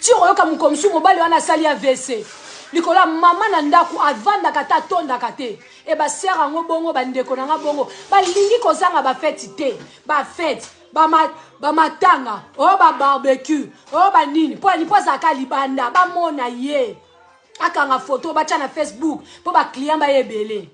Ti okoyoka mokolo mosusu mobali wana asali avc likolo ya mama na ndako, avandaka te, atondaka te. E basere yango bongo, bandeko na nga bongo balingi kozanga bafeti te, bafeti bamatanga oyo, babarbecue oyo, banini, mpo ani mpo azalaka libanda, bamona ye akanga foto, batya na Facebook mpo baclient baye ebele.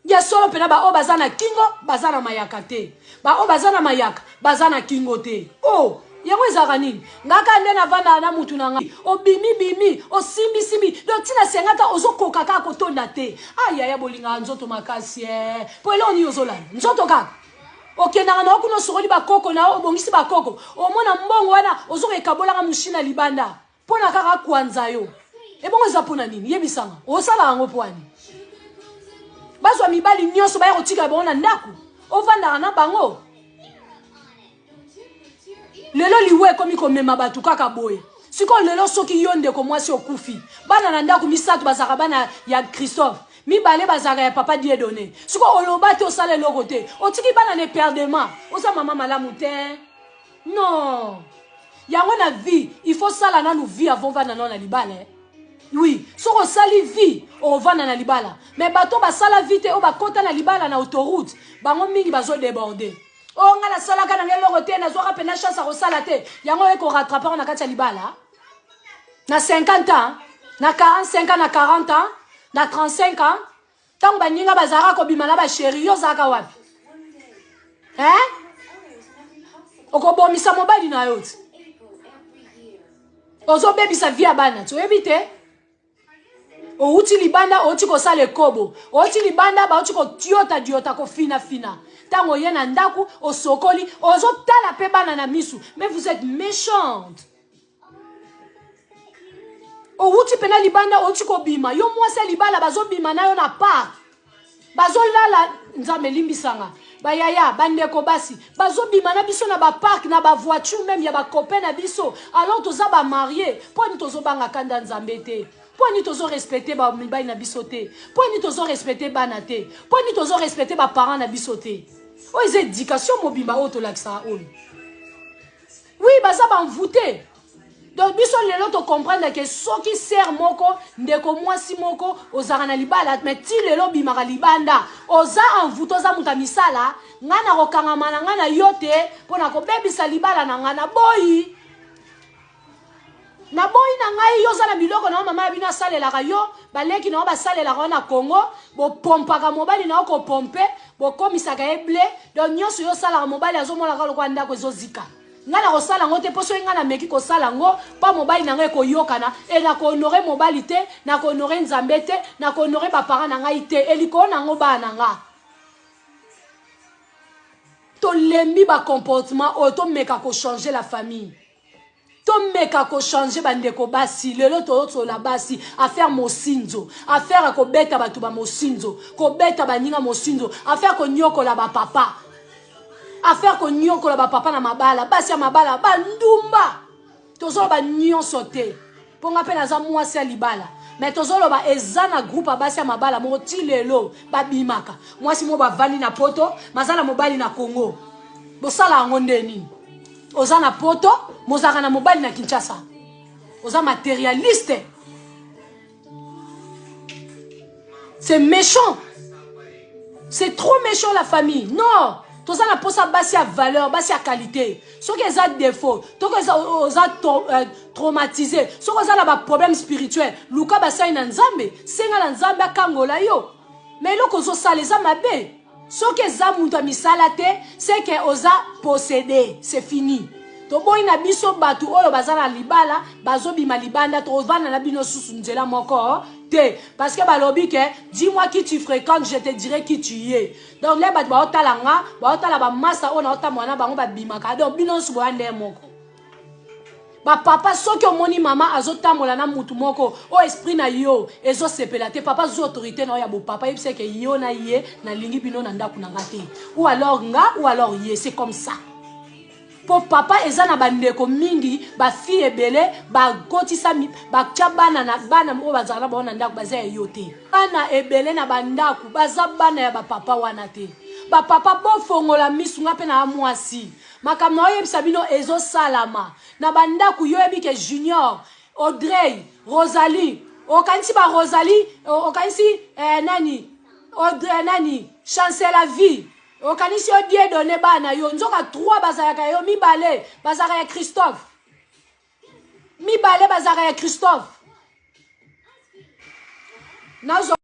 Ya solo mpena, baoyo baza na kingo baza na mayaka te, baoyo baza na mayaka baza na kingo te. O oh, yango ezalaka nini? Ngaka nde navandaka na mutu na ngai, obimi bimi, osimbisimbi, donc ntina sengaka ozokoka kaka kotonda te. Ayaya, bolingaka nzoto makasi e mpo eloko nini ozolanda nzoto kaka? Okendaka na yo kuna, osokoli bakoko na yo, obongisi bakoko, omona mbongo wana ozoka ekabolaka moshina libanda mpo na kaka kwanza yo. Ebongo eza mpo na nini? Yebisanga, osala yango mpo ani? Bazwa mibali nyonso baya kotika bango na ndako, ovandaka na bango. Lelo liwa ekomi komema bato kaka boye. Sikoyo lelo soki yo ndeko mwasi okufi, bana na ndako misato bazalaka bana ya Christophe, mibale bazalaka ya papa Dieudonné. Sikoyo oloba te, osala eloko te, otiki bana na eperdement. Oza mama malamu te, non. Yango na vie, il faut sala nanu vie avant vanda nano na libala, eh? Oui, soki osali vie, ovanda na libala. Mais bato basala vie te, oyo bakota na libala na autoroute, bango mingi bazodéborde. Oyo ngai nasalaka nanga eloko te, nazwaka mpena chance ya kosala te, yango oye korattrape yango na kati ya libala na 50 ans, na 45 ans, na 40 ans, na 35 ans, ntango baninga bazalaka kobima na bachéri, yo ozalaka wapi, hein? Okobomisa mobali na yo ti ozobebisa vie ya bana ti oyebi te. Outi libanda, outi kosala ekobo, outi libanda, bauti kotiota diota, kofinafina. Ntango oye na ndako, osokoli, ozotala mpe bana na misu. Mais vous êtes méchante. Owuti mpena libanda, outi kobima, yo mwasi ya libala, bazobima na yo na park, bazolala. Nzambe elimbisanga, bayaya, bandeko basi bazobima na biso na bapark, na bavoiture même ya bacopain na biso, alors toza bamarie. Mpo ani tozobanga kanda Nzambe te? Mpo ani tozorespecte bamibali na biso te? Mpo ani tozorespecte bana te? Mpo ani tozorespecte baparent na biso te? Oyo eza éducation mobimba oyo tolakisaka oyo. Oui, baza bamvute. Donc biso lelo tocomprendre ke soki sere moko, ndeko mwasi moko, ozalaka na libala mais ti lelo obimaka libanda, oza envoûté, oza moto ya misala. Ngai nakokangama na ngai na yo te mpo na kobebisa libala na ngai. Naboyi, naboyi na ngai. Yo oza na biloko na yo, mama ya bino asalelaka yo, baleki na yo basalelaka yo na Congo, bopompaka mobali na yo, kopompe, bokomisaka ye ble. Donc nyonso yo osalaka, mobali azomonaka lokola ndako ezozika. Ngai nakosala yango te, mpo soki ngai nameki kosala yango mpo mobali na ngai ekoyokana e, nakohonore mobali te, nakohonore Nzambe te, nakohonore baparent na ngai te, e likolo na yango bana na nga. Tolembi bacomportement oyo, tomeka kochange la famille, tomeka kochange. Bandeko basi, lelo toyosola basi, affaire mosinzo, affaire ya kobeta bato bamosinzo, kobeta baninga mosinzo, affaire konyokola bapapa, affaire konyokola bapapa na mabala, basi ya mabala, bandumba. Tozoloba nyonso te mpo nga mpe naza mwasi ya libala, mais tozoloba eza na groupe ya basi ya mabala moko ti lelo babimaka. Mwasi moko bavandi na Poto, baza na mobali na Congo. Bosala yango nde nini? Oza na Poto, mozalaka na mobali na Kinshasa, oza matérialiste. C'est méchant, c'est trop méchant, la famille. Non, toza na mposa basi ya valeur, basi ya qualité. Soki eza défaut, toki oza traumatisé, soki oza na baproblème spirituel, luka basali na Nzambe, senga na Nzambe akangola yo. Mais eloko ozosala eza mabe. Soki eza moto ya misala te, c'est que oza possédé, c'est fini. Toboyi na biso bato oyo baza na libala bazobima libanda. Tovanda na bino susu nzela moko te, parce que balobi ke dis-moi qui tu fréquentes, je te dirai qui tu es. Donc le bato baotala nga, baotala bamasa oyo naotambola na bango babimaka. Donc bino nyonso boya nde moko. Bapapa, soki omoni mama azotambola na mutu moko oyo esprit na yo ezosepela te, papa, zwa autorité na yo ya bopapa, yebisa ke yo na ye nalingi bino na ndako na nga te, ou alors nga ou alors ye, c'est comme ça. Mpo papa eza na bandeko mingi, bafille ebele bakotisa, batya bana na bana oyo bazala na bango na ndako, baza ya yo te. Bana ebele na bandako baza bana ya bapapa wana te. Bapapa, bofongola misu. Nga mpe na mwasi. Makambo na oyebisa bino ezosalama na bandako. Yo oyebi ke Junior, Audrey, Rosalie, okanisi ba Rosalie, okanisi nani, Audrey, nani, Chancela Vie, okanisi yo die donne bana yo, nzoka 3 bazalaka yo, mibale bazalaka ya Christophe, mibale bazalaka ya Christophe. Nazwa.